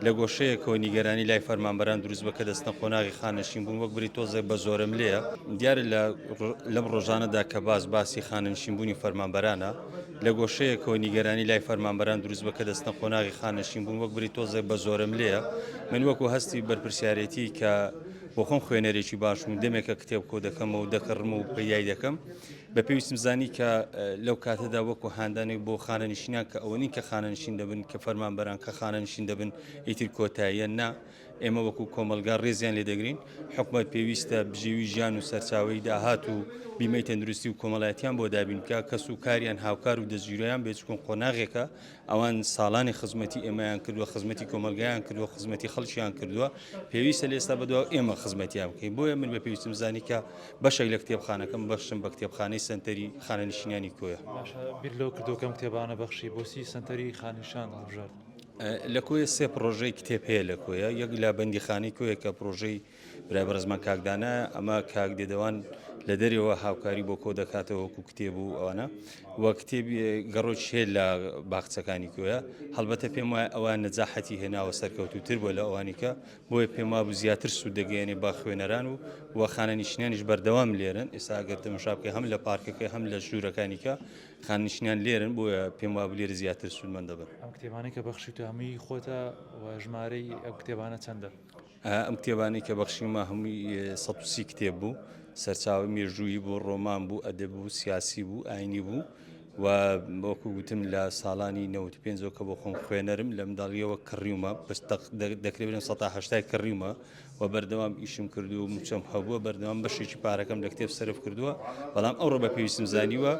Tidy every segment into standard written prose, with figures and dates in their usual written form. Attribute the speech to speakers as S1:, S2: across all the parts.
S1: لە گۆشەیەکەوە نیگەرانی لای فەرمانبەران دروست بە کە دەستنە قۆناغی خانەنشین بوون وەک بری تۆزێک بە زۆرەملێیە. دیارە لە لەم ڕۆژانەدا کە باس باسی خانەنشین بوونی فەرمانبەرانە، لە گۆشەیەکەوە نیگەرانی لای فەرمانبەران دروست بە کە دەستنە قۆناغی خانەنشین بوون وەک بری تۆزێک بە زۆرەملێیە. من وەکو هەستی بەرپرسیارێتی کە بۆ خۆم خوێنەرێکی باشم و دەمێکە کتێب کۆ دەکەمەوە و دەکڕم و پەیدای دەکەم، بە پێویستم زانی کە لەو کاتەدا وەکو هاندانێک بۆ خانەنشینان کە ئەوە نین کە خانەنشین دەبن کە فەرمانبەران کە خانەنشین دەبن ئیتر کۆتاییە نا ئێمە وەکو کۆمەڵگا ڕێزیان لێ دەگرین حکومەت پێویستە بژێوی ژیان و سەرچاوەی داهات و بیمەی تەندروستی و کۆمەڵایەتیان بۆ دابین بکە کەس و کاریان هاوکار و دەستگیرۆیان بێت چکون قۆناغێکە ئەوان ساڵانی خزمەتی ئێمەیان کردووە، خزمەتی کۆمەڵگایان کردووە، خزمەتی خەڵکیان کردووە، پێویستە لە ئێستا بەدواوە ئێمە خزمەتیان بکەین. بۆیە من بە پێویستم زانی کە بەشێک لە کتێبخانەکەم بەخشم بە کتێبخانەی سەنتەری خانەنشینانی کۆیە.
S2: باشە بیر لەوە کردەوە کە ئەم کتێبانە بەخشی، بۆچی سەنتەری خانەنشینان هەڵبژارد؟
S1: لە کۆیە سێ پڕۆژەی کتێب هەیە لە کۆیە، یەک لە بەندیخانەی کۆیە کە پڕۆژەی برای بەڕێزمان کاک دانایە، ئەمە کاک دێدەوان لە دەرەوە هاوکاری بۆ کۆ دەکاتەوە وەکو کتێب و ئەوانە و کتێبی گەڕۆکی هەیە لە باخچەکانی کۆیە هەڵبەتە پێم وایە ئەوە نەجاحەتی هێناوە سەرکەوتووتر بووە لە ئەوانی کە بۆیە پێم وابوو زیاتر سوود دەگەیەنێ بە خوێنەران و و خانەنشینانیش بەردەوام لێرن ئێستا ئەگەر تەمەشا بکەی هەم لە پارکەکە هەم لە ژوورەکانی کە خانەنشینان لێرن بۆیە پێم وابوو لێرە زیاتر سوودمەند دەبن.
S2: ئەم کتێبانەی کە بەخشیوتە هەمووی خۆتە و ژمارەی ئەو کتێبانە چەندە؟
S1: ئەم کتێبانەی کە بەخشیومە هەمووی 130 کتێب بوو، سەرچاوەی مێژوویی بوو، ڕۆمان بوو، ئەدەب بوو، سیاسی بوو، ئاینی بوو و وەکو گوتم لە ساڵانی 95 کە بۆ خۆم خوێنەرم لە منداڵیەوە کڕیومە بەس دەکرێت بڵێم 180 کڕیومە و بەردەوام ئیشم کردو و مووچەم هەبووە بەردەوام بەشێکی پارەکەم لە کتێب سەرف کردووە بەڵام ئەوڕۆ بە پێویستم زانیوە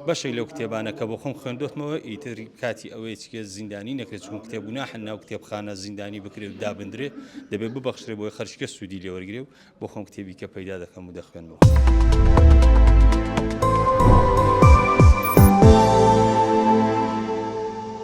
S1: بەشێک لەو کتێبانە کە بۆ خۆم خوێندۆتمەوە ئیتر کاتی ئەوەیە چکە زیندانی نەکرێت چون کتێب گوناحە ناو کتێبخانە زیندانی بکرێت و دابندرێ دەبێت ببەخشرێ بۆی خەرچکە سوودی لێوەرگێ و بۆ خۆم کتێبی کە پەیدا دەکەم و دەخوێنمەوە.